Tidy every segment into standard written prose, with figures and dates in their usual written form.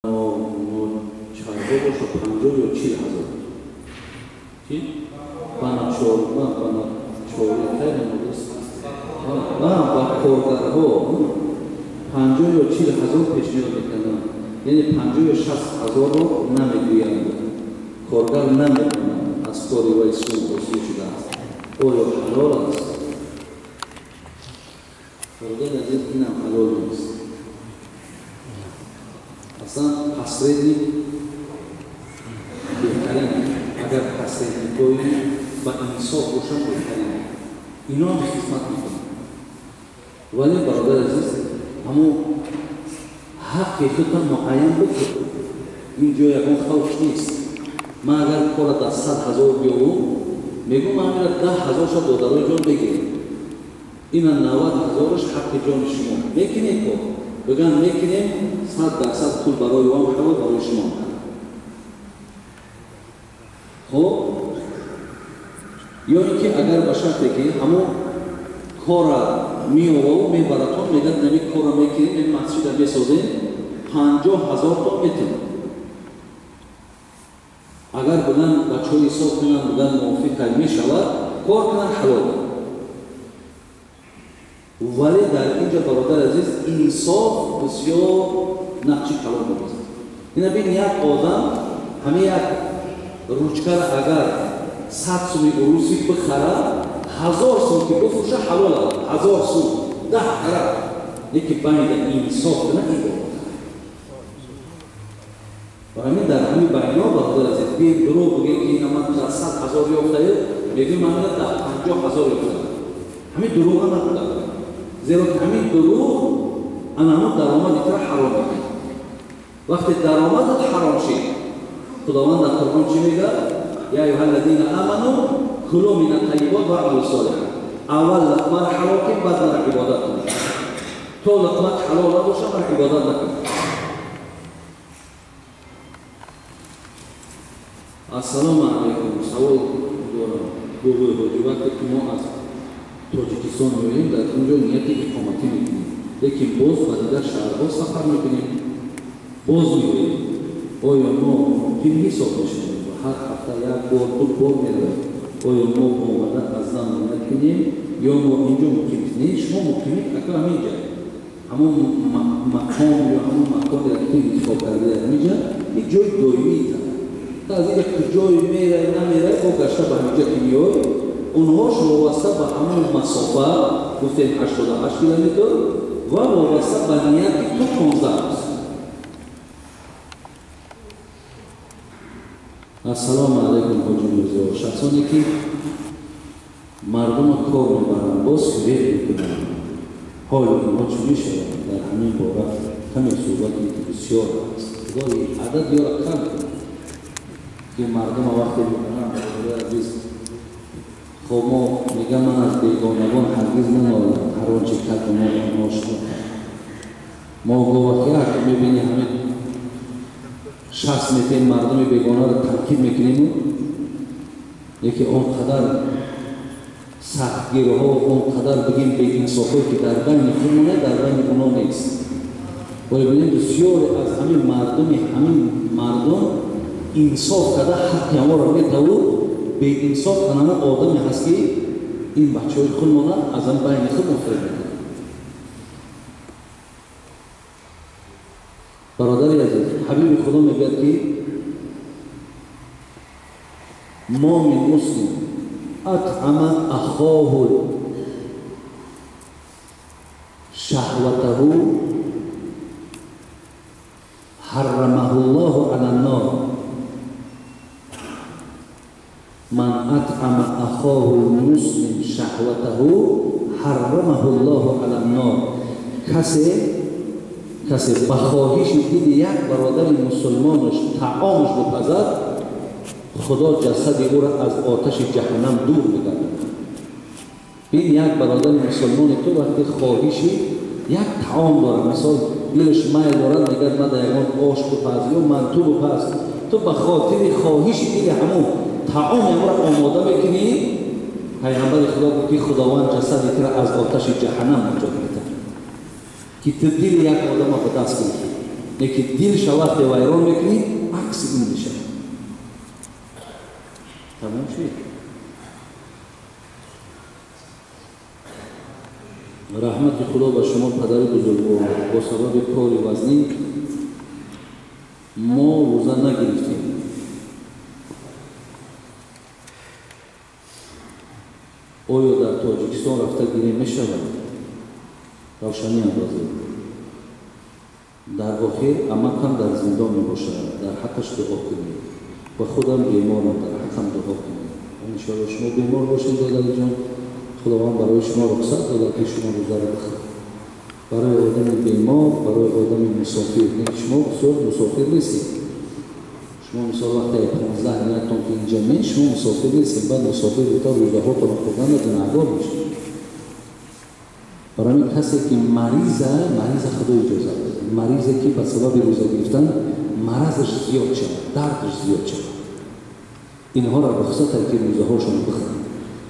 Чарҳо боша, 50 ё 40 ҳазор чи ба начорма, ба начори ба коргарҳо 50 ё 40 ҳазор пешниҳод мекарданд, яъне 50 ё 60 ҳазорро намегӯянд, коргар наметавонад, аз кори вай сум ҳосил шудааст. Оё ҳалол аст? Бародари азиз, инам ҳалол нест. Аслан посредник беҳтарин, агар посредникҳои ба инсоф бошанд, беҳтарин, ино хизмат мекунанд. Вале, бародари азиз, ҳамун ҳаққи худро муайян бикун. Ин ҷо ягон хавф нест. Ман агар кора дар 100 ҳазор биёвум, мегӯм, ман мера 10 ҳазорша додарои ҷон бигирем, ина 90 ҳазораш ҳаққи ҷони шумо. Мекунем кор, бигӯянд мекунем, 100% пул барои он ҳалол, барои шумо. Хоб, ё ин ки агар ба шарте ки ҳамон кора меоваву мебаратон, мегӯяд, нами кора мекунем, ин масҷида месозем, 50 ҳазор тон метем. Агар бигӯянд, бачаҳо ҳисоб кунанд, бигӯянд мувофиқай мешавад, кор кунанд, ҳалол. Вале дар ин ҷо, бародари азиз, инсоф бисёр нақши калон мебозад. Ина бин, як одам ҳамин як ручкара агар 100 суми урусӣ бихарад, 1000 сум ки бифурӯша, ҳалол аст. 1000 сум 10 тараф, леки байна инсоф кунад, ин ва ҳамин дар ҳамин байно, бародар азиз, бием дурӯғ бигӯем, ки ина ман дар 100 ҳазор ёфтаю, мегӯем, ман ина дар 50 ҳазор ёфтам. Ҳамин дурӯға набуда, зеро ки ҳамин дурӯғ ана ҳамон даромади тура ҳаром мекунад. Вақте даромадат ҳаром шид, Худованд дар Қуръон чӣ мегӯяд? يا أيها الذين آمنوا كلوا من الطيبات واعملوا صالحا. Аввал луқмаро ҳалол кун, баъд мара ибодат кун. То луқмат ҳалол набоша, мара ибодат накун. Ассалому алайкум, савол дорам, бобои ҳоҷӣ. Вақте ки мо аз Тоҷикистон меоем, дар он ҷо нияти иқоматӣ мекунем, лекин боз ба дигар шаҳрҳо сафар мекунем, боз меоем, оё мо муқим ҳисоб мешавем? Ва ҳар ҳафта як бор, ду бор меравем. Оё мо омада аз нав ният кунем ё мо инҷо муқим? Не, шумо муқимед ака ҳаминҷа, ҳамон мақом ё ҳамон маконе ки интихоб карда, ҳаминҷа, ин ҷои доимии. Аз инҷа куҷое мерай, намерай, бо гашта ба ҳаминҷа ки меой, онҳош вобаста ба ҳамон масофа, гуфтем 88 километр, ва вобаста ба нияти ту 15 рӯз. Ассалому алайкум, ҳоҷи Мирзо. Шахсоне ки мардума кор мебаранд, боз фиреб мекунанд, ҳоли онҳо чӣ мешавад? Дар ҳамин бора каме суҳбат кунед, ки бисёр аст. Худои адад ёра кам кунад, ки мардума вақте мебаранд. Бародари азиз, хоб, мо мегам, ман аз бегонагон ҳаргиз нанолам, ҳар он чи кард мо ношукр. Мо гоҳ як мебинӣ, ҳамин 60 метр мардуми бегонаро танқид мекунему, яке он қадар сахтгирҳо, он қадар бигем беинсофҳое ки дар байни худмона, дар байни оно нест. Вале бинем, бисёре аз ҳамин мардуми, ҳамин мардум инсоф карда ҳаққи ҳаморо метаву, беинсоф анамо одаме ҳаст, ки ин бачаҳои худмона аз ҳам байни худ муфрид мекунад. Бародари азиз, ҳабиби Худо мегӯяд, ки ما من مسلم أطعم أخاه شهوته حرمه الله على النار. من أطعم أخاه المسلم شهوته حرمه الله على النار. کسی به خواهش دل یک برادر مسلمانش طعامش بپزد، خدا جسد او را از آتش جهنم دور میگرداند. بین، یک برادر مسلمان تو وقتی خواهشی یک طعام داره، مثال دلش میل دارد، میگه من در یگان آش بپز یا منتو بپز، تو به خاطر خواهش دل همون طعام او را آماده میکنی، پیغمبر خدا گفت که خداوند جسد تو را از آتش جهنم نجات میده که تو دل یک آدم به دست گرفتی. Лекин дилша вақте вайрон мекунӣ, акси ин мешавад. Тамом шуд. Раҳмати Худо ба шумо, падари бузургвор. Бо сабаби кори вазнин мо рӯза нагирифтем. Оё дар Тоҷикистон рафта гирем мешавад? Равшанӣ андозед. Дар охир амакам дар зиндон мебошад, дар ҳаққаш дуо кунед. Ва худам беморам, дар ҳаққам дуо кунед. Иншоалло шумо бемор бошед, додариҷон, Худованд барои шумо рухсат додад, ки шумо рӯзаро бихӯред. Барои одами бемор, барои одами мусофир. Не, шумо бисёр мусофир нестед. Шумо мисол вақте 15 ниятон ки инҷа ме, шумо мусофир нестед. Баъд мусофир бута рӯзаҳотонро хӯрдан гунаҳгор мешавед. Барои ҳамин касе ки мариза, мариза Худо иҷозат додад. Маризе ки ба сабаби рӯза гирифтан маразаш зиёд шавад, дардаш зиёд шавад. Инҳоро рухсат аст, ки рӯзаҳошонро бихӯранд.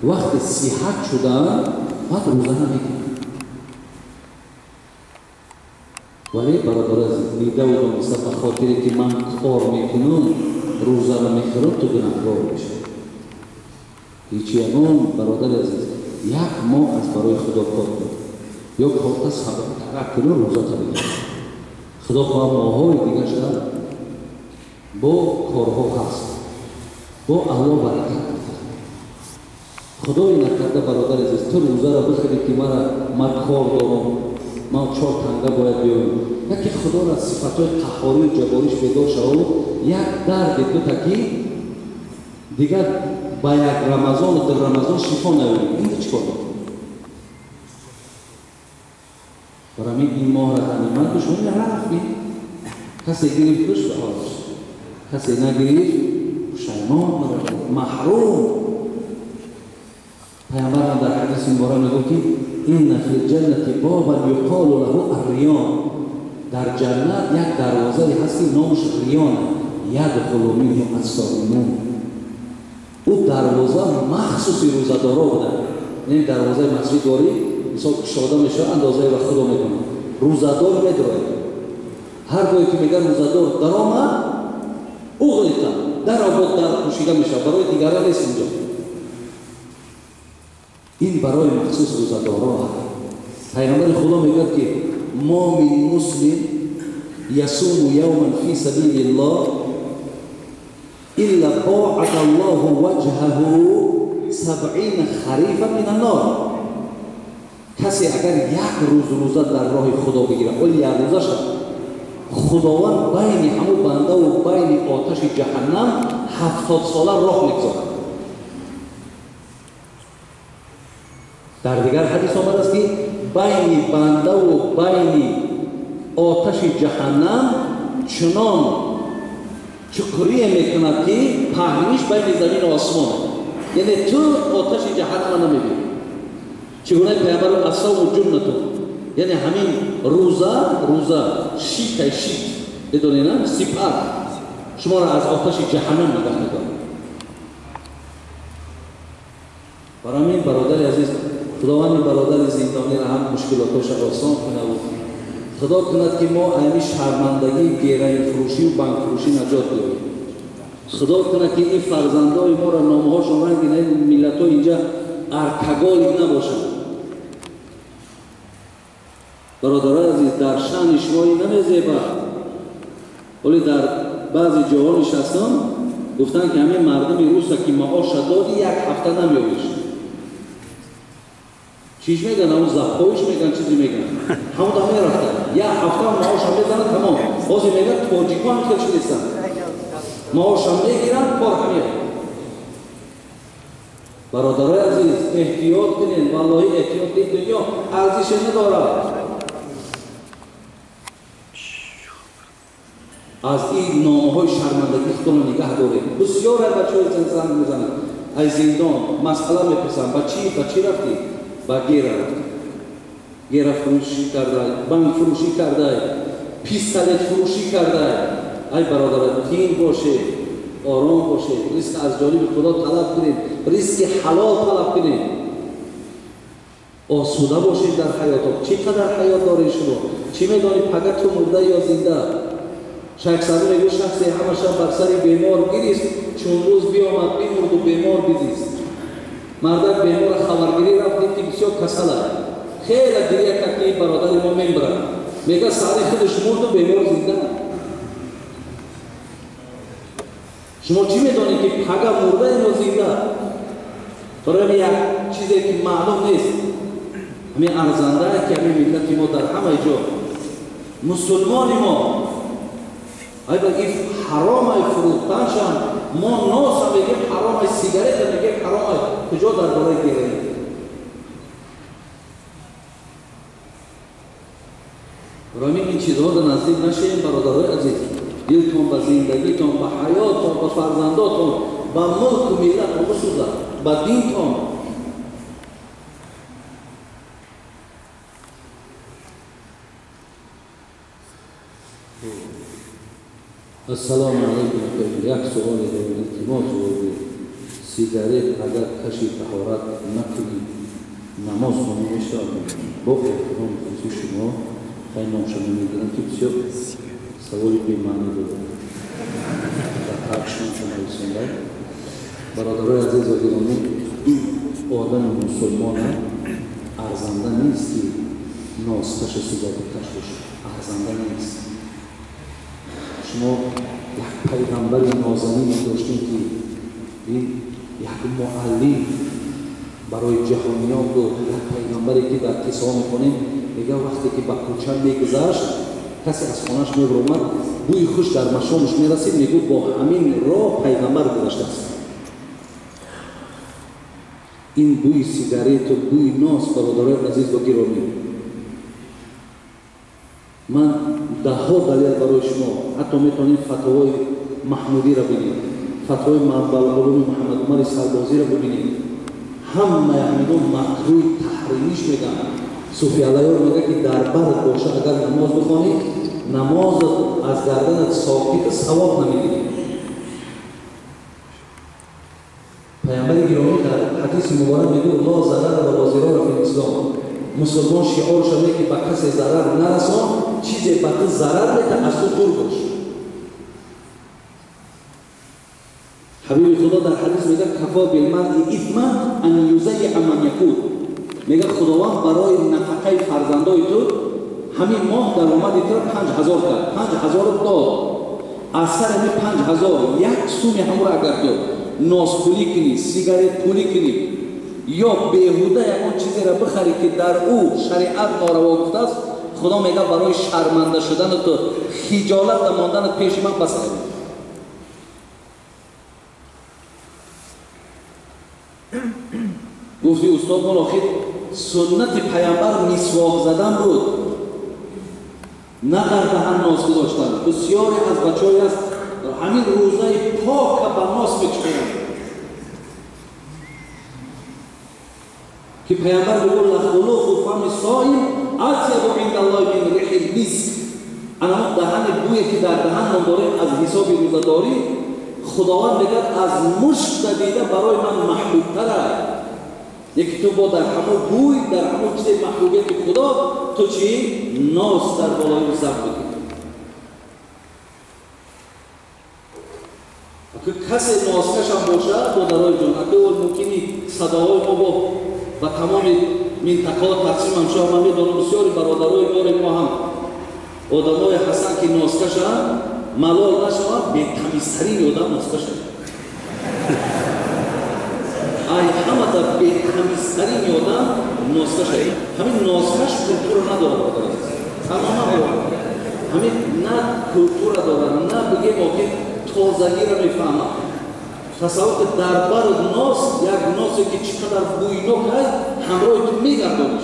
Вақте сиҳат шудаанд, баъд рӯза намегиранд. Вале бародари азиз, дидаву дониста ба хотире ки ман кор мекунам, рӯзаро мехӯрам, ту гунаҳгор мешавӣ. Ҳеҷ ягон бародари азиз, як моҳ аз барои Худо кор кун, ё корта сабуктарак куну рӯзата бигир. Худо хоҳад моҳҳои дигарша бо корҳо ҳаст, бо Аллоҳ баракат медиҳад. Худое накарда, бародари азиз, ту рӯзаро бихӯрӣ, ки мара ман кор дорам, ман 4 танга бояд биёям. Яке Худоро аз сифатҳои қаҳҳорию ҷабориш бедор шаву як дарде бута, ки дигар ба як Рамазону ду Рамазон шифо наёбӣ. Ин чӣ кор дорад? Барои ин моҳро ғанимат бишумор, рафт. Касе гирифт хушбаҳол, касе нагирифт пушаймон, маҳрум. Пайғамбарам дар ҳадиси муборак мегӯяд, ки инна фил ҷаннати бобан юқолу лаҳу арриён. Дар ҷаннат як дарвозае ҳаст, ки номаш Риён, ядхулу минҳу ассоимун. Ӯ дарвоза махсуси рӯзадоро буда. Яъне дарвозаи масҷид дорӣ, мисол кушода мешавад, андозае ба Худо мекунад. Рӯзадор медрояд. Ҳар гоҳе ки мегӯяд рӯзадор даромад, уғлиқа, даробод дар пӯшида мешавад, барои дигарон нест инҷо. Ин барои махсус рӯзадоро аст. Пайғамбари Худо мегӯяд, ки мо мин муслим ясуму явман фи сабилиллоҳ илла боада Аллоҳу ваҷҳаҳу сабъина харифан мин аннор. Касе агар як рӯз рӯза дар роҳи Худо бигирад, оли як рӯза шавад, Худованд байни ҳамун бандаву байни оташи ҷаҳаннам 70 сола роҳ мегузорад. Дар дигар ҳадис омадааст, ки байни бандаву байни оташи ҷаҳаннам чунон чуқурие мекунад, ки паҳниш байни замину осмон. Яъне ту оташи ҷаҳаннама намебинӣ. Чӣ гуна пайғамбар ассавму ҷуннату, яъне ҳамин рӯза, рӯза шитай шит, медонед на, сипар шуморо аз оташи ҷаҳаннам нигаҳ медорад. Барои ҳамин бародари азиз, Худованди бародари зиндониро ҳам мушкилотоша осон кунаву Худо кунад, ки мо ами шармандагии героинфурӯшию банкфурӯшӣ наҷот диёбем. Худо кунад, ки ин фарзандои моро номҳошон ранги на миллатҳо инҷа аркаголик набошанд. Бародарои азиз, дар шаъни шумо ин намезебад. Вале дар баъзе ҷоҳо нишастам, гуфтанд, ки ҳамин мардуми руса ки маоша доди, як ҳафта намеёбиш. Чиш мегӯянд, ҳамун запоиш мегӯянд, чизе мегӯянд. Ҳамун да мерафта. Як ҳафта маоша мезанад, тамом. Ҳозир мегӯянд, тоҷикҳо ҳам хел шудистанд. Маоша мегиранд, кор ҳамеяд. Бародарои азиз, эҳтиёт кунед, валлоҳи эҳтиёт кунед, дунё арзише надорад. Аз ин номаҳои шармандагӣ худро нигаҳ доред. Бисёр аз бачаҳои занг мезананд, аз зиндон масъала мепурсанд, ба чӣ, ба чӣ рафтӣ? Ба гера рафтӣ. Гера фурӯшӣ кардай, банк фурӯшӣ кардай, пистолет фурӯшӣ кардай. Ай бародарон, тин бошед, ором бошед, ризқ аз ҷониби Худо талаб кунед, ризқи ҳалол талаб кунед. Осуда бошед дар ҳаётон. Чӣ қадар ҳаёт доред шумо? Чӣ медонед пага ту мурда ё зинда? Шайх Саъдӣ мегӯяд шахсе ҳама шаб бар сари бемор гирист, чун рӯз биомад бимурду бемор бизист. Мардак бемора хабаргирӣ рафт, дид ки бисёр касал аст. Хеле гирия кард ки ин бародари мо мемирад. Мегӯяд Саъдӣ худаш мурду бемор зинда. Шумо чӣ медонед ки пага мурда ё зинда? Барои як чизе ки маълум нест. Ҳамин арзанда ки ҳамин миллати мо дар ҳамаи ҷо мусулмони мо айба ин ҳаромай фурӯхтаншам, мо носа мегем ҳаромай, сигарета мегем ҳаромай, куҷо дар бораи героин? Барои ин чизҳо дар наздик нашем, бародарои азиз. Дилтон ба зиндагитон, ба ҳаётон, ба фарзандотон, ба мулку миллат бисӯзад, ба динтон. Ассалому алайкум. Як суоле дорем, илтимос ҷавоб. Сигарет агар каши таҳорат накунӣ, намоз хонӣ мешавад? Бо эҳтиром хусуси шумо, хай номша намегирам ки бисёр саволи бемаънӣ дорад. Дар таркшонша нависонда. Бародарои азиз ва гиромӣ, одами мусулмона арзанда нест ки носкашу сигареткаш бошад. Арзанда нест. Шумо як пайғамбари нозанин доштем ки ин як муаллим барои ҷаҳониён буд, як пайғамбаре ки дар қиссаҳо мехонем, мегӯяд вақте ки ба кӯча мегузашт, касе аз хонааш мебаромад, бӯи хуш дар машомаш мерасид, мегӯфт бо ҳамин роҳ пайғамбар гузаштааст. Ин бӯи сигарету бӯи нос, бародарои азиз ва гиромӣ, ман даҳҳо далел барои шумо, ҳатто метавонед фатвои маҳмудиро бибинед, фатвои Манбаъулулуми Муҳаммад Умари Сарбозиро бибинед. Ҳамаи ҳамино макрӯҳи таҳримиш мегӯянд. Суфи Аллаёр мегӯяд ки дар бард боша агар намоз бихонӣ, намозат аз гарданат соқит савоб намегирӣ. Паёмбари гиромӣ дар ҳадиси муборак мегӯяд ло зарара ва ло зирора фил ислом. Мусулмон шиор шавад ки ба касе зарар нарасон, чизе ба ту зарар медиҳад, аз ту дур бош. Ҳабиби Худо дар ҳадис мегӯяд кафо билмаръи исман ан юзаййиа ман якун. Мегӯяд Худованд барои нафақаи фарзандои ту ҳамин моҳ даромади туро 5000 кард, 5000 дод. Аз сари ҳамин 5000 як суми ҳамуро агар ту носпулӣ кунӣ, сигаретпулӣ кунӣ ё беҳуда ягон чизеро бихарӣ ки дар ӯ шариат нораво гуфтааст, Худо мегӯяд барои шарманда шудану ту, хиҷолат намонданат пеши ман бас. Гуфти устод мон охир суннати пайғамбар мисвоқ задан буд, на дар даҳан нос гузоштан. Бисёре аз бачаҳое аст ҳамин рӯзаи пока ба нос мекушоянд ки пайғамбар мегӯяд лахулуфу фами соим атябу индаллоҳи мин рихил миск. Ана даҳани бӯе ки дар даҳанмон дорем аз ҳисоби рӯзадорӣ, Худованд мегӯяд аз мушк дида барои ман маҳбубтар аст. Яке ту бо дар ҳамон бӯй, дар ҳамон чизи маҳбубияти Худо ту чӣ нос дар болои зам бигирӣ. Ака касе носкашам бошад, додарои ҷон, ака мумкини садоҳои мо бо ба тамоми минтақаҳо тақсимам шуд. Ман медонам бисёри бародарои дорем мо ҳам одамое ҳастанд ки носкашанд, малол нашаванд, бетамизтарин одам носкашанд. Ай ҳамада бетамизтарин одам носкашад. Ҳамин носкаш культура надорад, бародари азиз. Тамоман ҳамин на культура дорад, на бигем охир тозагиро мефаҳмад. Тасаввур кунед дар бари нос як носе ки чӣ қадар бӯйнок аст, ҳамроҳи ту мегардонад.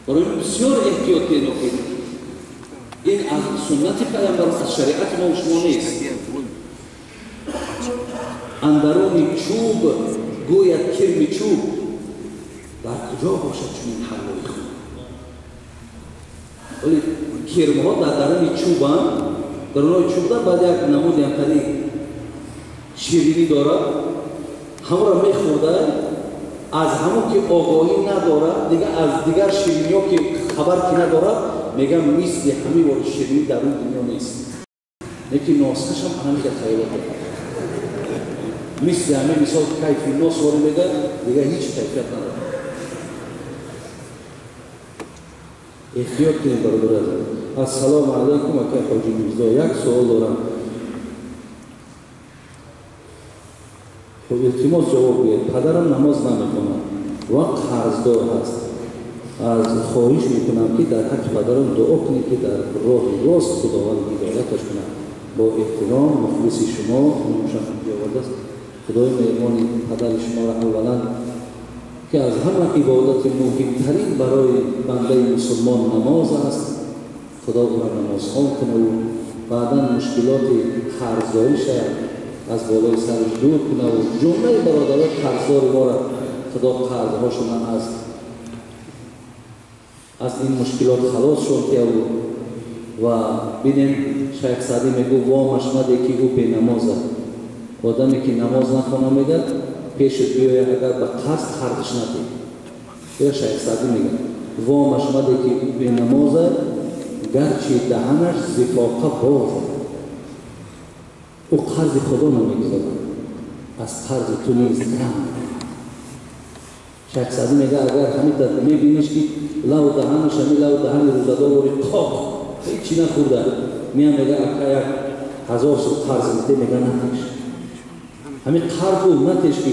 Барои бисёр эҳтиёт кунед охир. Ин аз суннати пайғамбар, аз шариати мо шумо нест. Андаруни чӯб гӯяд кирми чӯб, дар куҷо бошад чунин ҳалвои хуб? Вале кирмҳо дар даруни чӯбанд, дарунои чӯбда баъд як намуди ҳамтари ширинӣ дорад, ҳамонро мехӯрда, Аз ҳамон ки огоҳӣ надорад, дига аз дигар шириниҳо ки хабар ки надорад, мегӯям мисли ҳамин вори ширинӣ дар рӯи дунё нест. Лекин носашам ҳамин хаёлот дорад. Мисли ҳамин мисол кайфи нос вори мегӯяд, дига ҳеҷ кайфият надорад. Эҳтиёт кунем бародари азиз. Ассалому алайкум акай Ҳоҷи Мирзо, як суол дорам. Илтимос ҷавоб диҳед. Падарам намоз намехонад ва қарздор ҳаст. Аз хоҳиш мекунам ки дар ҳаққи падарам дуо кунед ки дар роҳи рост Худованд ҳидояташ кунад. Бо эҳтиром мухлиси шумо номашам овардааст. Худои меҳрубони падари шуморо аввалан ки аз ҳама ибодати муҳимтарин барои бандаи мусулмон намоз аст, Худо ӯро намозхон кунаву баъдан мушкилоти қарздориша аз болои сараш дур кунаву ҷумлаи бародарои қарздори моро Худо қарзҳошона аз ин мушкилот халос шон кияву ва бинем Шайх Саъдӣ мегӯ вомаш маде ки ӯ бенамоз аст. Одаме ки намоз нахона мегӯяд пешат биёяд агар ба қарз қарзш надиҳ. Ё Шайх Саъдӣ мегӯяд вомаш маде ки ӯ бенамоз аст, гарчи даҳанаш зифоқа боз аст. Ӯ қарзи Худо намегузорад, аз қарзи ту низ кам. Шайх Саъдӣ мегӯяд агар ҳамин мебиниш ки лав даҳанаш ҳамин лав даҳани рӯзадор қоқ ҳечи нахӯрда, меям мегӯяд ака 1000 сум қарз медиҳ, мегӯяд натеш. Ҳамин қарзу натеш ки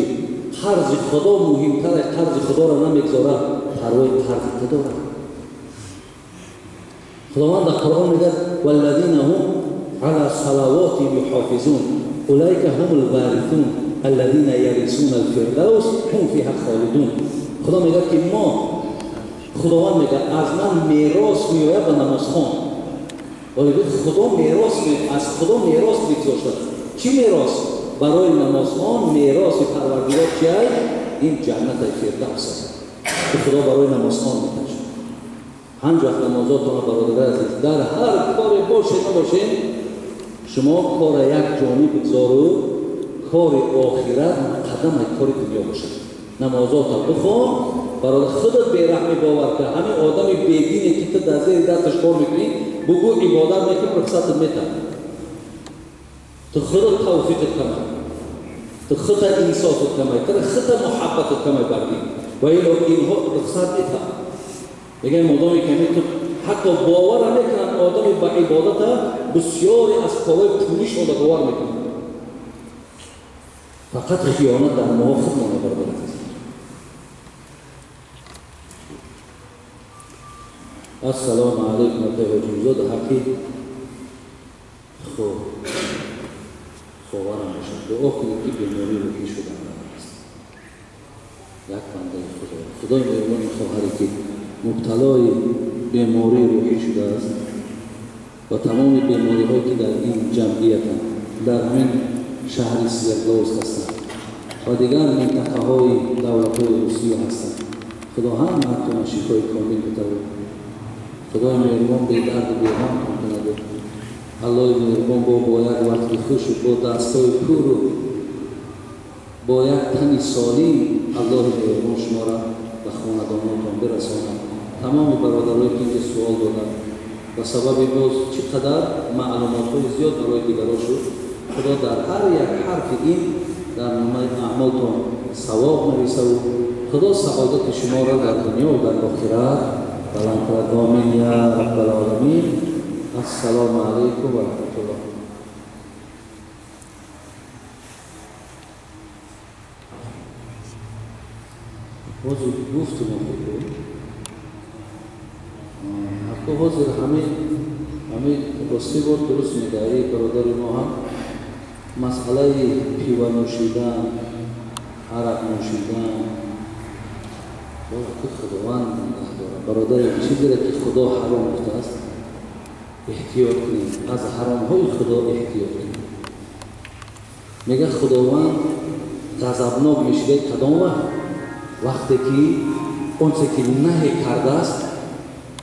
қарзи Худо муҳимтар аст, қарзи Худоро намегузорад, парвои қарзи ту дорад. Худованд дар Қуръон мегӯяд валлазина ҳум ала салавотиҳим юҳофизун улайка ҳумул ворисун аллазина ярисуна алфирдавс ҳум фиҳа холидун. Худо мегӯяд ки мо, Худованд мегӯяд аз ман мерос меояд ба намозхон. Вале Худо мерос аз Худо мерос мегузоштад. Чӣ мерос? Барои намозхон мероси Парвардигор чи аст? Ин ҷаннати фирдавс аст ки Худо барои намозхон меташад. Панҷ вақт намозотонро бародари азиз дар ҳар коре бошед набошед, шумо кора як ҷониб бигзору кори охират муқаддам аз кори дунё бошад. Намозотро бихон, бародар худат бераҳмӣ бовар кун. Ҳамин одами бедине ки ту дар зери дасташ кор мекунӣ, бугӯ ибодат мекунӣ, рухсатат метавад. Ту худат тавфиқат камай, ту худат инсофат камай, ту худат муҳаббатат камай бар дин. Ва ило инҳо рухсат метавад. Мегӯянд модоме ки ҳамин ту ҳатто бовар намекунанд одами ба ибодата бисёре аз корҳои пулишонро бовар мекунанд. Фақат хиёнат дар моҳо худмона бародар азиз. Ассалому алайкум акай Ҳоҷи Мирзо, дар ҳаққи ховарам бошад. Дуо кунед ки бемории рӯҳӣ шудан аст. Як бандаи Худо, Худои меҳрубони хоҳаре ки мубталои бемории рӯҳӣ шудааст ва тамоми бемориҳое ки дар ин ҷамъиятанд, дар ҳамин шаҳри Свердловск ҳастанд ва дигар минтақаҳои давлатҳои Русия ҳастанд, Худо ҳамаатонро шифои комил бидавад. Худои меҳрубон бедарду беғамтон кунад. Аллоҳи меҳрубон бо як вақти хушу бо дастҳои пуру бо як тани солим Аллоҳи меҳрубон шуморо ба хонадонотон бирасонад. Тамоми бародарое ки инҷо суол доданд ба сабаби боз чӣ қадар маълумотҳои зиёд барои дигарон шуд, Худо дар ҳар як ҳарфи ин дар номаи аъмолтон савоб нависаву Худо саодати шуморо дар дунё ва дар охират баланд кунад. Омин я раббал оламин. Ассалому алайкум ва раҳматуллоҳ. Ҳозир гуфтум ҳаққо, ҳозир ҳамин ростӣ бор дуруст мегӯяд бародари мо ҳам масъалаи пива нӯшидан, арақ нӯшидан ки Худованд нигоҳ дорад. Бародаре, чизеро ки Худо ҳаром гуфтааст эҳтиёт кунед, аз ҳаромҳои Худо эҳтиёт кунед. Мегӯяд Худованд ғазабнок мешавад кадом вақт? Вақте ки онче ки наҳе кардааст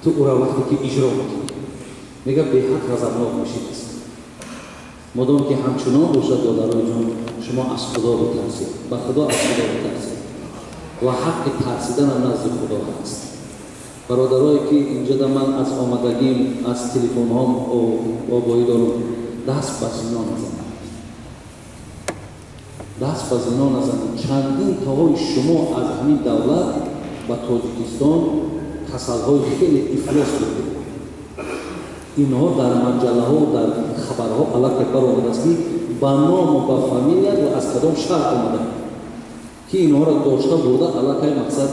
ту ӯро вақте ки иҷро мекунӣ. Мегӯяд беҳад ғазабнок мешавад. Модом ки ҳамчунон бошад, додарои ҷон, шумо аз Худо битарсед, ба Худо аз Худо битарсед. Ва ҳаққи тарсиданам назди Худо ҳаст. Бародарое ки инҷода ман аз омадагим, аз телефонҳом огоҳӣ дорам, даст ба зино назанед. Даст ба зино назанед. Чандин таҳои шумо аз ҳамин давлат ба Тоҷикистон касалҳои хеле ифлос бурдед. Инҳо дар маҷаллаҳо, дар хабарҳо аллакай баромадааст, ки ба ному ба фамилия ва аз кадом шаҳр омадаанд, ки инҳоро дошта бурда аллакай мақсад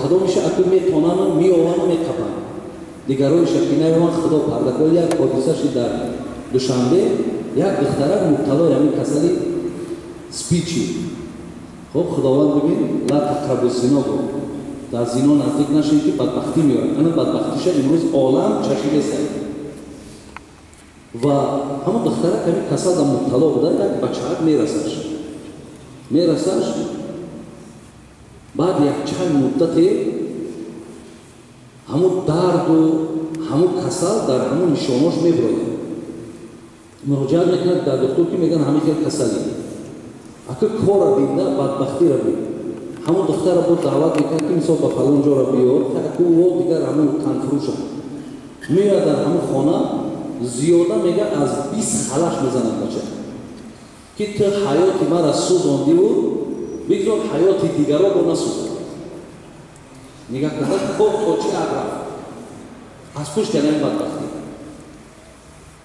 кадомиша аку метонану меовану меқапанд, дигароиша ки наёванд, Худо парда кунад. Як ҳодиса шид дар Душанбе, як духтарак мубталои ҳамин касали спичи. Хоб, Худованд бибин, ла тақрабу зино гуфт, дар зино наздик нашед, ки бадбахтӣ меорад. Ана бадбахтиша имрӯз олам чашидеста. Ва ҳамон духтарак ҳамин касалда мубтало буда, як бачаак мерасаш. Баъд якчанд муддате ҳамун дарду ҳамун касал дар ҳамун нишонош мебирояд. Муроҷиат мекунад дар духтур, ки мегӯянд ҳамин хел касалӣ. Ака кора бинда, бадбахтира бин. Ҳамун духтара бо даъват мекунад, ки мисол ба фалон ҷора биёр, аку о дигар ҳамун танфурӯша. Меояд дар ҳамун хона, зиёда мега аз 20 халаш мезанад бача, ки ту ҳаёти мара сӯзондиву бигзор ҳаёти дигаро бо насӯзад. Нигаҳ карда кор то чӣ ҳад рафт аз пушти ҳамин бадбахтӣ.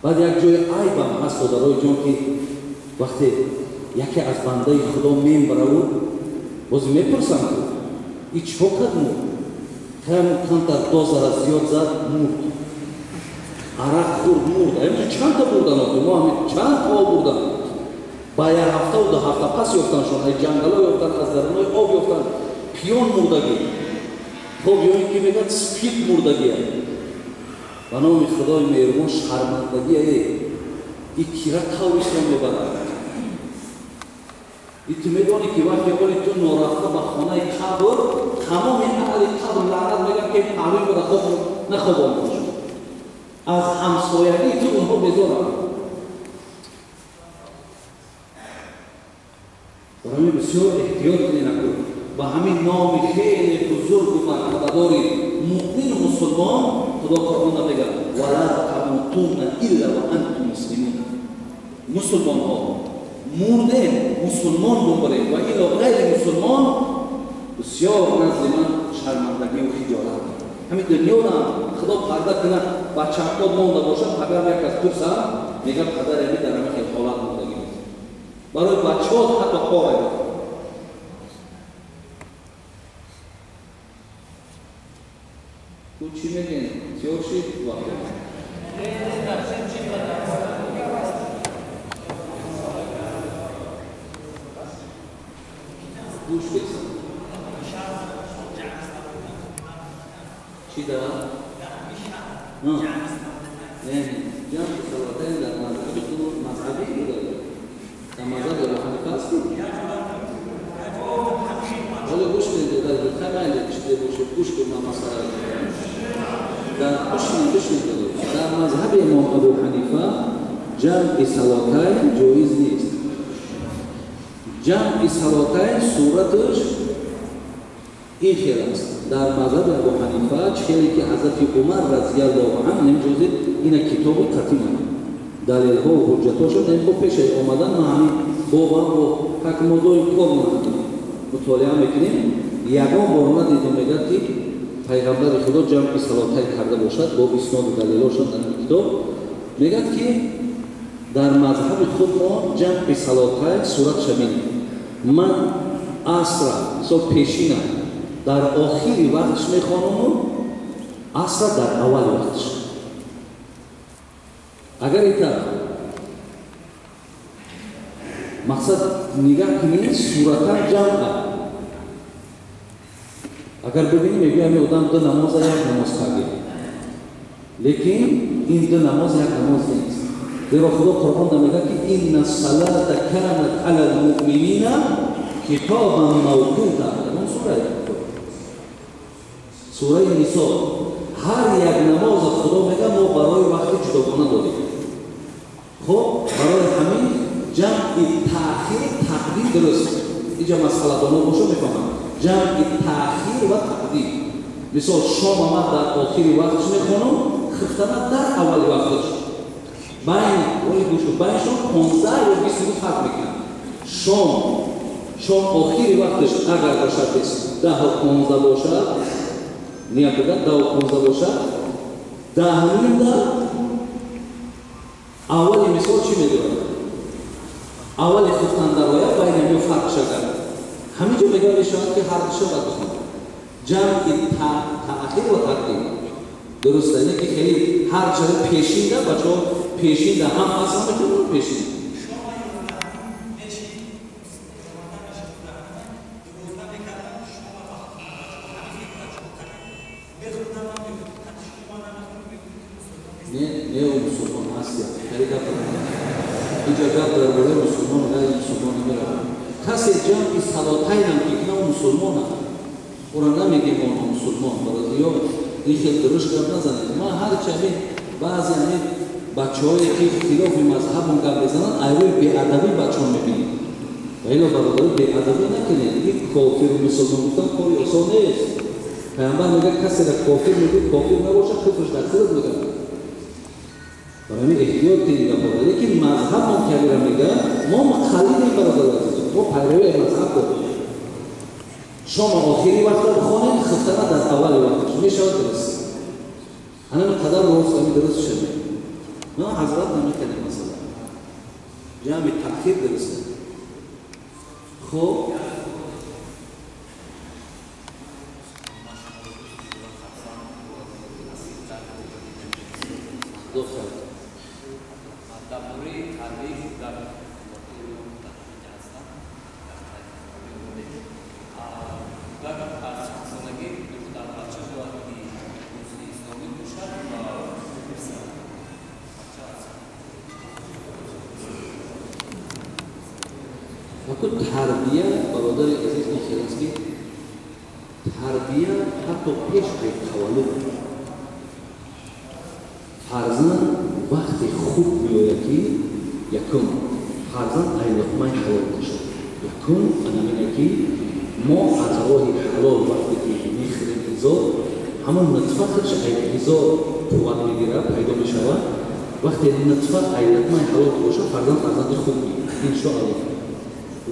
Баъд як ҷои айбам ҳаст, додарои ҷон, ки вақте яке аз бандаи Худо мембараву боз мепурсам, ки и чико кард мурд? Камтар дозара зиёд зад, мурд. Арақ хӯрд, мурд. Чандта бурдан, мо ҳамин чанд то бурдан. Ба як ҳафтаву 2 ҳафта пас ёфтаншон, аз ҷангало ёфтан, аз дарунои об ёфтан, пиён мурдагӣ. Хоб, ё ин ки мегӯяд спид мурдагия. Ба номи Худои меҳрубон, шармандагия и кира тавристон мебарад. И ту медонӣ, ки вақте оли ту норафта ба хонаи қабр, тамоми аҳли қабр лаънат мегӯянд, ки паҳлӯи мара хоб нахобонда. Аз ҳамсоягии ту онҳо безоранд. Барои бисёр эҳтиёт кунед, аку ба ҳамин номи хеле бузургу мартабадори муъмину мусулмон. Худо Қуръонда мегӯяд: вала тамутунна илла ва антум муслимун. Мусулмонҳо мурдем, мусулмон бумбаред, ва ило ғайри мусулмон бисёр назди ман шармандагию хиҷолат. Ҳамин дунёрам Худо парда кунад, бачаҳто монда бошад, падарам як аз пурсам, мегӯяд падар ями дар ҳамин хел ҳолат мондагӣ буд. Барои бачаҳот ҳатто кор агар. Ту чӣ мегӯӣ? Тиёр шид вақт? Гӯш бесан. Чӣ дорад? Не, ҷамъи салотайн дар мазҳаби худ мазҳабӣ дорад. Дар мазҳаби Абу Ҳанифа аст? Ҳоло гӯш кунед, додар, хай чизе бошед, гӯш кун, ман масъала дар бишинед, бишинед, додар. Дар мазҳаби имом Абу Ҳанифа ҷамъи салотайн ҷоиз нест. Ҷамъи салотайн сураташ ин хел аст. Дар мазҳаби Абу Ҳанифа чӣ ки ҳазрати Умар разияллоҳу анҳу намеҷозид, ина китоби қатима далелҳо ва ҳуҷҷатҳошо бо пешаи омадан ма ҳамин бобам бо как мо доим кор мутолиа мекунем, ягон бор надидем, мегӯяд, ки пайғамбари Худо ҷамъи салотайн карда бошад бо исноду далелҳошон. Дар ин китоб мегӯяд, ки дар мазҳаби худ мо ҷамъи салотайн суратша менем. Ман асра, мисол, пешина дар охири вақтш мехонаму асра дар аввали вақтш. Агар ин мақсад нигаҳ кунед, суратан ҷамъа. Агар бибинӣ, мегӯяд ҳамин одам ду намоза як намоз кард, лекин ин ду намоз як намоз нест, зеро Худо Қуръонда мегӯяд, ки инна салата канат ала лмуъминина китобан мавқута. Кадом сура? Сураи Нисо. Ҳар як намоза Худо мегӯяд, мо барои вақти ҷудогона додем. Хоб, барои ҳамин ҷамъи таъхир тақдим дуруст. Инҷа масъаладоно бошо мефаҳманд. Ҷамъи таъхир ва тақдим. Мисол шома ман дар охири вақтш мехонам, хифтана дар аввали вақташ. Байн ои гӯшу байншон 15 ё 20 минут фарқ мекунад. Шом охири вақташ агар ба шарти 10:15 бошад, ният кунад 10:15 бошад, 10:30 аввали мисол чӣ медорад? Аввали хифтан дарояд, байни ҳамин фарқ шавад. Ҳамин ҷо мегӯяд мешавад ки ҳар душа бояд бихонад. Ҷамъи таъхир ва тақдим. Дуруст аст, ки хеле ҳар чаро пешинда бачаҳо пешинда ҳам аз ҳама ҷо пешин. Не, мусулмон ҳаст, хеле гап инҷа гап дар бораи мусулмон ғайри мусулмон намеравад. Касе ҷамъи салотайнам ки кунад мусулмон аст. Ӯро намегем онҳо мусулмон, барои ё ин хел дуруст гап назанед. Ман ҳарчи ҳамин баъзе ҳамин бачаҳое ки хилофи мазҳабон гап мезананд, айрӯи беадабӣ бачаҳо мебинед. Ва ино бародаро беадабӣ накунед. Ин кофиру мусулмон гуфтан кори осон нест. Пайғамбар мегӯяд касеро кофир мегӯяд, кофир набошад, куфрш дар сират мегӯяд. Барои ҳамин эҳтиёт кунед гапҳоро. Лекин мазҳабон ки ҳаминро мегӯяд, мо муқаллидем бародаро азизон, мо пайравии мазҳаб дорем. Шома охири вақта бихонем, хифтана дар аввали вақташ мешавад дуруст. Ҳамин қадар рост ҳамин дуруст шавад. На ҳазрат намекунем масалан. Ҷамъи таъхир дуруст. Хуб доктор дар бораи тарбияи кӯдак кӯдак аз чандсолагӣ духтарбача бояд ки дӯсти исломӣ бошад ва писар бача. Тарбия бародари азиз ин хел аст ки тарбия ҳатто пеш аз таваллуд фарзанд вақте хуб меояд ки якум фарзанд ай луқмаи ҳалол бошад. Якум анамине ки мо аз роҳи ҳалол вақте ки мехӯрем ғизо, ҳамон нутфа худш ай ғизо қувват мегирад, пайдо мешавад. Вақте нутфа ай луқмаи ҳалол бошад, фарзанд фарзанди хуб мегирад, иншоаллоҳ.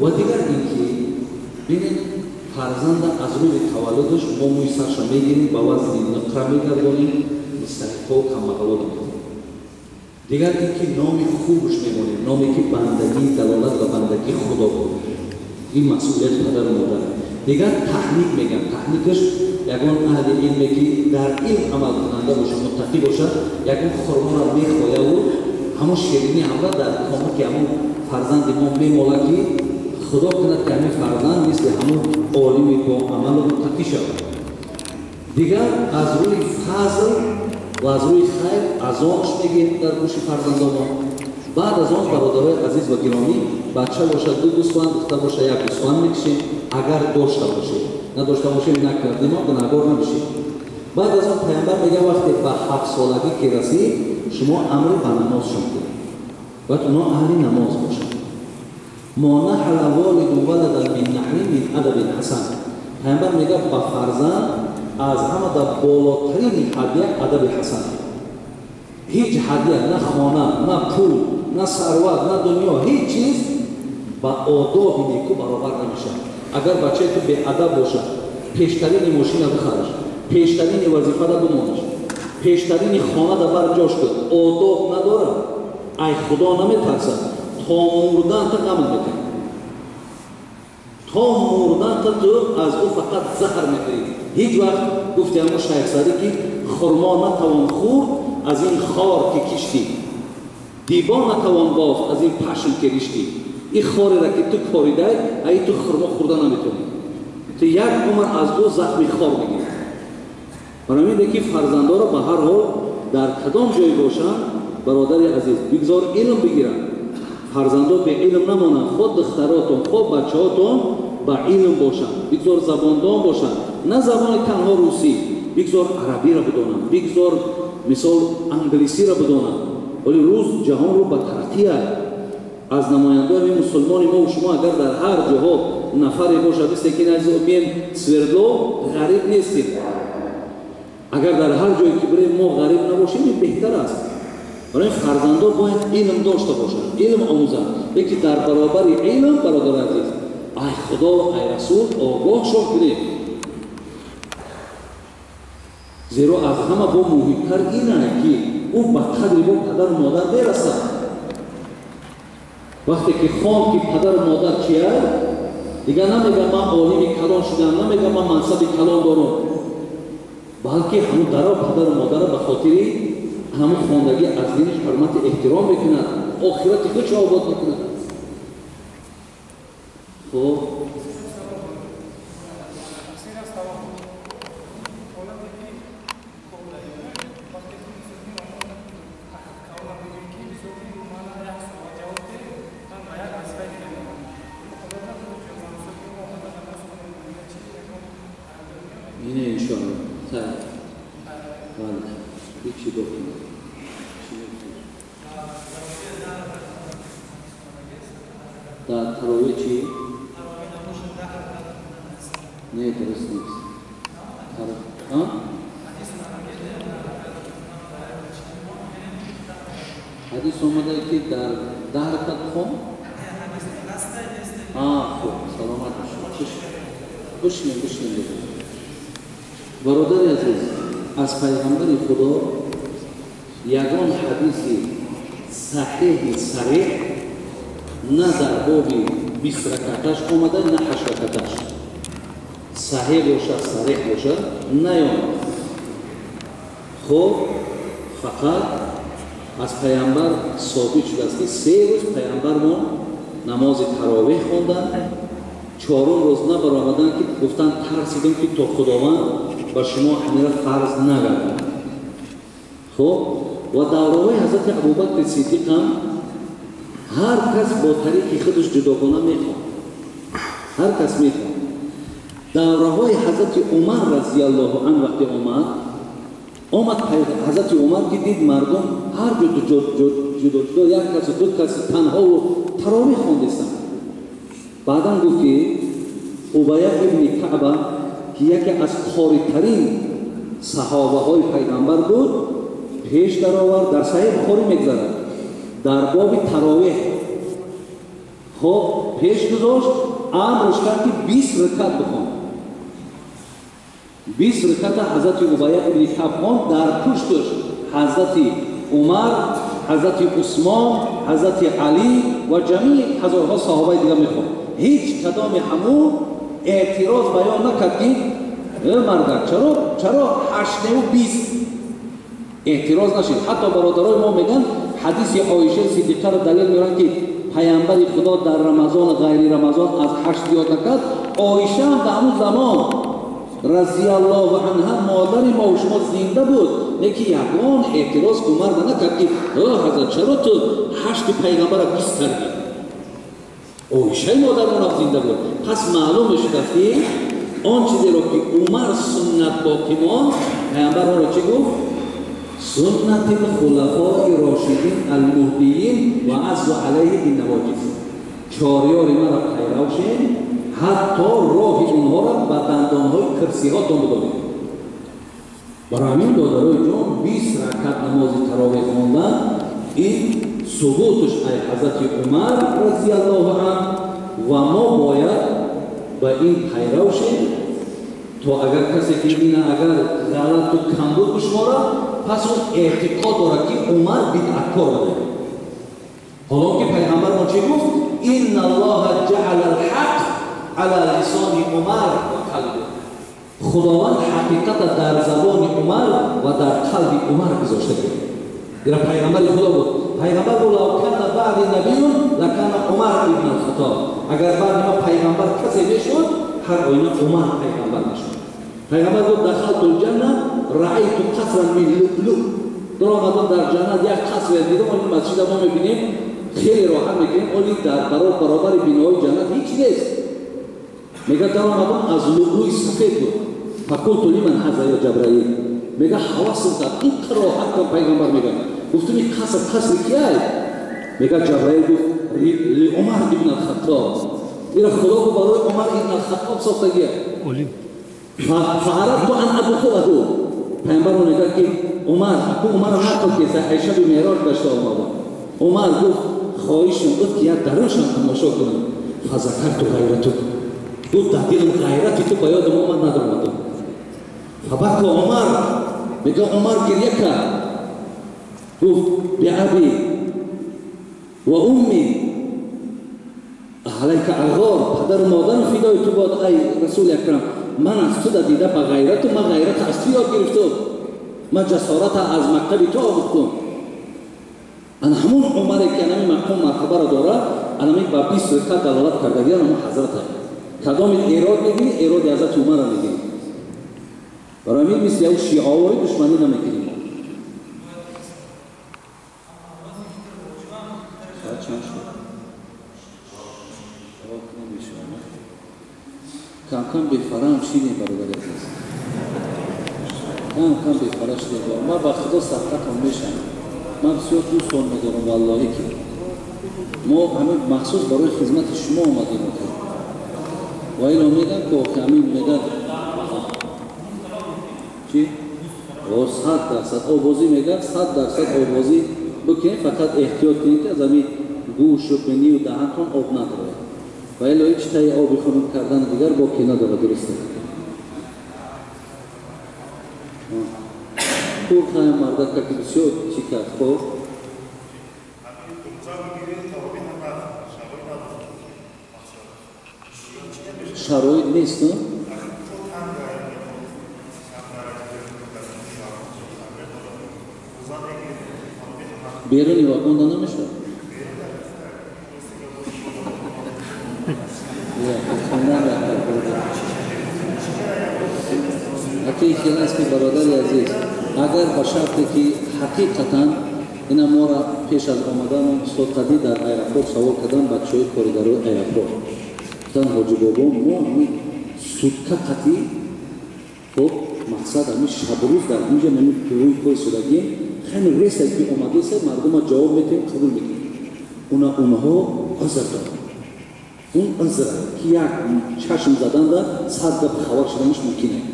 Ва дигар ин ки бинед фарзанда аз рӯзи таваллудаш мо мӯи сарша мегирем, ба вазни нуқра мегардонем, мустаҳиқҳо камбағалот мекунем. Дигар ин ки номи хубш мемонем, номе ки бандагӣ далолат ба бандагии Худо буд. Ин масъулияти падару модар. Дигар таҳник мегӯям. Таҳникаш ягон аҳли илме ки дар илм амалкунанда бошад, муттақӣ бошад, ягон хурморо мехояву ҳамон ширинӣ ҳамра дар комаки ҳамон фарзанди мо мемолад ки Худо кунад ки ҳамин фарзанд мисли ҳамон олими бо амалу муттақӣ шавад. Дигар аз рӯи фазл ва аз рӯи хайр азонш мегирем дар гӯши фарзандонон. Баъд аз он бародарои азиз ва гиромӣ, бача бошад 2 гӯсфанд, духтар бошад 1 гӯсфанд мекушем, агар дошта бошем. Надошта бошем накардем, гунаҳгор намешем. Баъд аз он пайғамбар мегӯяд вақте ба 7 солагӣ ки расид, шумо амри ба намозшон кунед. Бояд онҳо аҳли намоз бошанд. Мо наҳала волиду валадан мин наҳрин мин адабин ҳасан. Пайғамбар мегӯяд ба фарзанд аз ҳама дар болотарини ҳадия адаби ҳасан. Ҳеҷ ҳадия, на хона, на пул, на сарват, на дунё, ҳеҷ чиз ба одоби неку баробар намешавад. Агар бачае ту беадаб бошад, пештарини мошина бихараш, пештарини вазифада бимонаш, пештарини хонада бар ҷош кун, одоб надорад, ай Худо наметарсад, то мурдан та ғам мекунад. То мурдан та ту аз ӯ фақат заҳр мехӯрӣ. Ҳеҷ вақт гуфти ҳамон шайх Саъдӣ ки хурмо натавон хӯрд аз ин хор ки киштӣ, дибо натавон бофт аз ин пашм ки риштӣ. Ин хореро ки ту коридай, ай ту хурмо хӯрда наметавонӣ. Ту як умр аз ӯ захми хор мегирӣ. Барои ҳамин ки фарзандоро ба ҳар ҳол дар кадом ҷой бошанд, бародари азиз, бигзор илм бигиранд. Фарзандо бе илм намонанд, худ духтаротон, худ бачаҳотон ба илм бошанд, бигзор забондон бошанд, на забони танҳо русӣ, бигзор арабиро бидонанд, бигзор мисол англисиро бидонанд. Вале рӯз ҷаҳонро ба тараққия аз намояндагони мусулмони мо ва шумо агар дар ҳар ҷоҳо нафаре бошад, мисле ки мем Свердлов ғариб нестем. Агар дар ҳар ҷое ки бирем мо ғариб набошем, ин беҳтар аст. Барои фарзандон бояд илм дошта бошанд, илм омӯзанд. Лекин дар баробари илм, бародари азиз, ай Худо, ай Расул огоҳшон кунед. Зеро аз ҳама бо муҳимтар ин аст, ки ӯ ба қадри бо падару модар мерасад. Вақте ки хонд ки падару модар чист, дигар намегӯяд ман олими калон шудам, намегӯяд ман мансаби калон дорам, балки ҳамун даро падару модарро ба хотири ҳамун хондагӣ аз диниш ҳурмати эҳтиром мекунад, охирати худро обод мекунад. Хуб, дар таровеҳ чӣ? Не, дуруст нест. Ҳадис омада ки дар 10 ракат хон? Хуб, саломат бошед. Бишнем, бишнем. Бародари азиз, аз пайғамбари Худо ягон ҳадиси саҳеҳи сареҳ на дар боби 20 ракаташ омада, на 8 ракаташ. Саҳеҳ бошад, сареҳ бошад, наёмад. Хуб, фақат аз пайғамбар собит шудааст, ки 3 рӯз пайғамбармон намози таровеҳ хонданд, 4 рӯз набаромаданд, ки гуфтанд тарсидем ки то Худованд ба шумо ҳамира фарз нагардад. Хуб, ва давраҳои ҳазрати Абубакри Сиддиқ ҳам ҳар кас бо тариқи худаш ҷудогона мехонд, ҳар кас мехонд. Давраҳои ҳазрати Умар разияллоҳу анҳу вақте омад ҳазрати Умар ки дид мардум ҳар ҷо ҷудо ҷудо, як касу ду каси танҳову таровеҳ хондестанд. Баъдан гуфт ки Убая ибни Каъба, ки яке аз қоритарин саҳобаҳои пайғамбар буд, пеш даровард, дар Саҳеҳ Бухорӣ мегузарад, дар боби таровеҳ. Хоб, пеш гузошт, амрш кард ки 20 ракат бихон. 20 раката ҳазрати Убая ибни Каъб хонд, дар пушташ ҳазрати Умар, ҳазрати Усмон, ҳазрати Алӣ ва ҷамеи ҳазорҳо саҳобаи дигар мехонд. Ҳеҷ кадоми ҳамун эътироз баён накард ки мардак чаро 8 20 эътироз нашид. Ҳатто бародарои мо мегӯянд ҳадиси Оишаи Сиддиқаро далел меоранд, ки пайғамбари Худо дар Рамазон ва ғайри Рамазон аз 8 зиёд накард. Оиша ҳам дар ҳамун замон разияллоҳу анҳа модари мо ва шумо зинда буд, лекин ягон эътироз Умарда накард ки ҳазрат чаро ту 8 пайғамбара 20 кардӣ? Оишаи модармонам зинда буд. Пас маълум мешудааст, ки он чизеро ки Умар суннат боқӣ монд, пайғамбар онро чӣ гуфт? Суннати хулафои рошидин алмуҳдиин ва аззу алайҳи биннавоҷиз. Чорёри маро пайрав шед, ҳатто роҳи онҳоро ба дандонҳои кирсиҳотон бидоред. Барои ҳамин додарои ҷон, 20 ракат намози таровеҳ хондан ин субуташ ай ҳазрати Умар разияллоҳу анҳу, ва мо бояд ба ин пайрав шем, то агар касе ки ина агар ғалату камбуд бишморад, пас он эътиқод дорад, ки Умар бидъаткор буда. Ҳоло ки пайғамбармон чӣ гуфт? Инна Аллоҳа ҷаъала алҳақ ала лисони Умар ва қалби. Худованд ҳақиқата дар забони Умар ва дар қалби Умар гузошта буд. Ира пайғамбари Худо буд. Пайғамбар гуфт: лав кана баъди набиюн лакана Умар ибн алхаттоб. Агар баъди ма пайғамбар касе мешуд, ҳар оина Умар пайғамбар мешуд. Пайғамбар гуфт: дахалту лҷанна раайту қасран мин луълу. Даромадам дар ҷаннат як қасре дидам, он масҷида мо мебинем, хеле роҳат мекунем, оли дар баробари биноҳои ҷаннат ҳеҷ нест. Мегӯяд даромадам аз луълуи сафед буд. Фақулту лиман ҳаза ё Ҷабраил. Мегӯяд ҳавасм кард, ин қадр роҳат кун пайғамбар мегӯяд. Гуфтам ин қаср қасри киай? Мегӯяд Ҷабраил гуфт: ли Умар ибн алхаттоб. ира Худо барои Умар ибн ал-Хаттоб сохтагия. Фаарадту ан адхулаху. Пайғамбар мегӯяд ки Умар, аку Умарро нақл кеса, ай шаби Меърож гашта омада. Умар гуфт хоҳишам буд ки як даруншам тамошо кунам. Фазакарту ғайратук. Гуфт дар дилам ғайрати ту ба ёдам омад, надоромадам. Фабака Умар, мегӯяд Умар гирья кард. Гуфт биаби ва умми алайка ағор, падару модарам фидои ту бод, ай Расули Акрам, ман аз ту дида ба ғайрату, ман ғайрат аз ту ёд гирифтум, ман ҷасората аз мактаби ту омӯхтум. Ана ҳамон Умаре ки анами мақом мартабаро дорад, анами ба 20 рикат далолат кардагиан ҳамон ҳазрата. Кадоми эрод мегирӣ, эроди ҳазрати Умарро мегирӣ. Барои ҳамин мисли яв шиаворӣ душманӣ намекунем. Соат чанд шуд? Кам-кам бефарам шидем, бародари азиз. Кам-кам бефара шидем. Ман ба Худо садқатон мешам. Ман бисёр дӯстон медорам, валлоҳӣ ки мо ҳамин махсус барои хизмати шумо омадем. Ва ино мегӯям ки охи ҳамин мегӯяд чи? 100% овозӣ мегӯяд, 100% овозӣ бикунед, фақат эҳтиёт кунед ки аз ҳамин гӯшу бинию даҳантон об надорад. Ва ило ҳеҷ таи оби хунук кардан дигар боки надорад, дуруст аст. Хуб, хаям мардак ки бисёр чӣ кард, хоб? Шароит нест, беруни вагонда намешавад? Акии хел аст ки бародари азиз, агар ба шарте ки ҳақиқатан ина моро пеш аз омадан устод Қадӣ дар аэропорт савол кардан бачаҳои коригарои аэропорт гуфтан ҳоҷи бобо, мо ҳамин сутка қатӣ, хоб мақсад ҳамин шабрӯз дар инҷа нами рӯи кори судагием, хеле реса ки омадеса мардума ҷавоб метиҳем, қабул мекунем. Уна онҳо узр доранд. Он узр ки як чашм заданда 100 гап хабар шуданаш мумкин аст.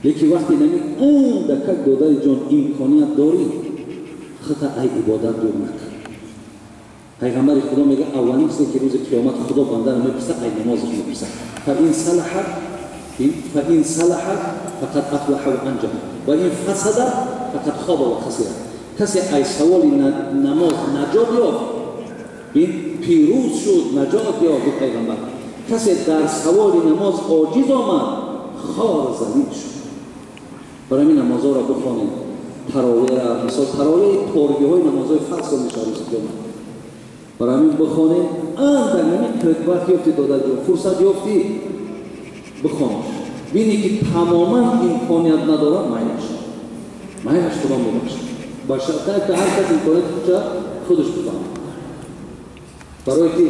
Лекин вақте нами андакак додари ҷон имконият дорӣ, хата ай ибодат дур накун. Пайғамбари Худо мегӯяд аввалин чизе ки рӯзи қиёмат Худо бандаро мепурсад, ай намозаш мепурсад. Фаин салаҳа фақад афлаҳа ва анҷаҳа ва ин фасада фақад хоба ва хасира. Касе ай саволи намоз наҷот ёфт, ин пирӯз шуд, наҷот ёфт, гуфт пайғамбар. Касе дар саволи намоз оҷиз омад, хор залил шуд. Барои ҳамин намозҳоро бихонед, таровеҳра, мисол таровеҳи поргиҳои намозҳои фарзро мешавад рӯзи қиёмат. Барои ҳамин бихонед, андак ҳамин вақт ёфтӣ, додарҷон, фурсат ёфтӣ, бихон. Бинӣ ки тамоман имконият надорад, майлаш. Майлаш Худо мебахшад. Ба шарте ки ҳар кас имконияти худша худаш бифаҳмад. Барое ки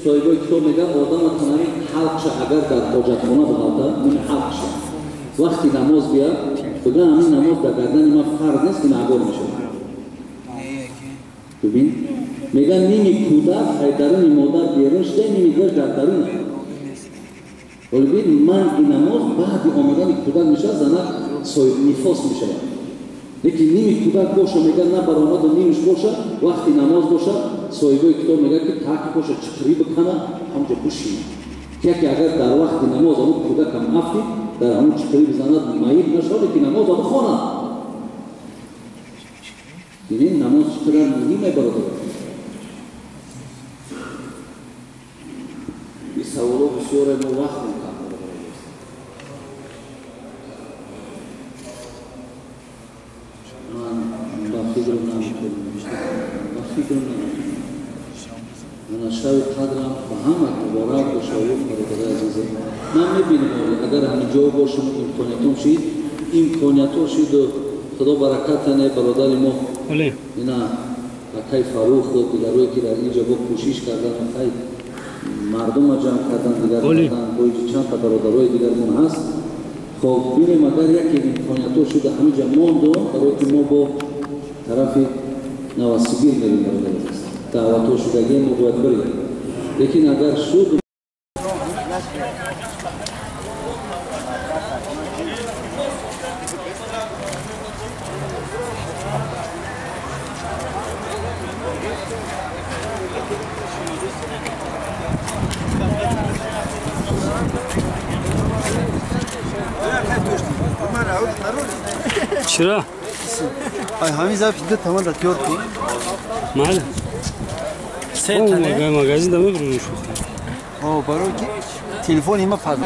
соҳибои китоб мегӯяд одама танами ҳалқша агар дар ҳоҷатхона бихалта, ними ҳалқша. Вақти намоз биёд, бигӯяд ҳамин намоз дар гардани ман фарз нест, ин агор мешавад. Бибин, мегӯяд ними кӯдак ай даруни модар берун шуда, ними дигар дар дарун. Вале бин, манъи намоз баъди омадани кӯдак мешавад, занак соҳиби нифос мешавад. Лекин ними кӯдак боша, мегӯяд на баромаду нимиш боша, вақти намоз боша, соҳибои китоб мегӯяд ки таки боша чиқирӣ бикана, ҳамҷо бушина. Яке агар дар вақти намоз ҳамун кӯдакам афтид, дар ҳамун чиқирӣ бизанад, маиб нашавад, лекин намозро бихонад. Бинед, намоз чӣ қадар муҳим е, бародарон. Ин саволо бисёре мо вақт мекард, бародарон. Ман ба фикрам наметавонам, ба фикрам наметавонам. Ман шаби қадрам ба ҳама муборак бошад, бародарои азизам. Ман мебинам, агар ҳамин ҷо бошам, имкониятом шид, имкониятҳо шиду Худо баракат тане бародари мо, ина акай Фарух дигарое ки дар ин ҷо бо кӯшиш кардан, акай мардума ҷамъ кардан, дигар кардан, бо инҷо чанд та бародарои дигармон ҳаст. Хоб бинем, агар яке имкониятҳо шуда ҳамин ҷо мондум, барое ки мо бо тарафи Новосибир мерем, бародари азиз. Даъватҳо шудагием, мо бояд бирем. Лекин агар шуд Чира? Ай, ҳамин запись тамом да тёр ку. Мала. Се магазин да мебурем шуха. О, барои ки телефони ма пад.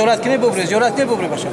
Зиёрат кунед бубре баша.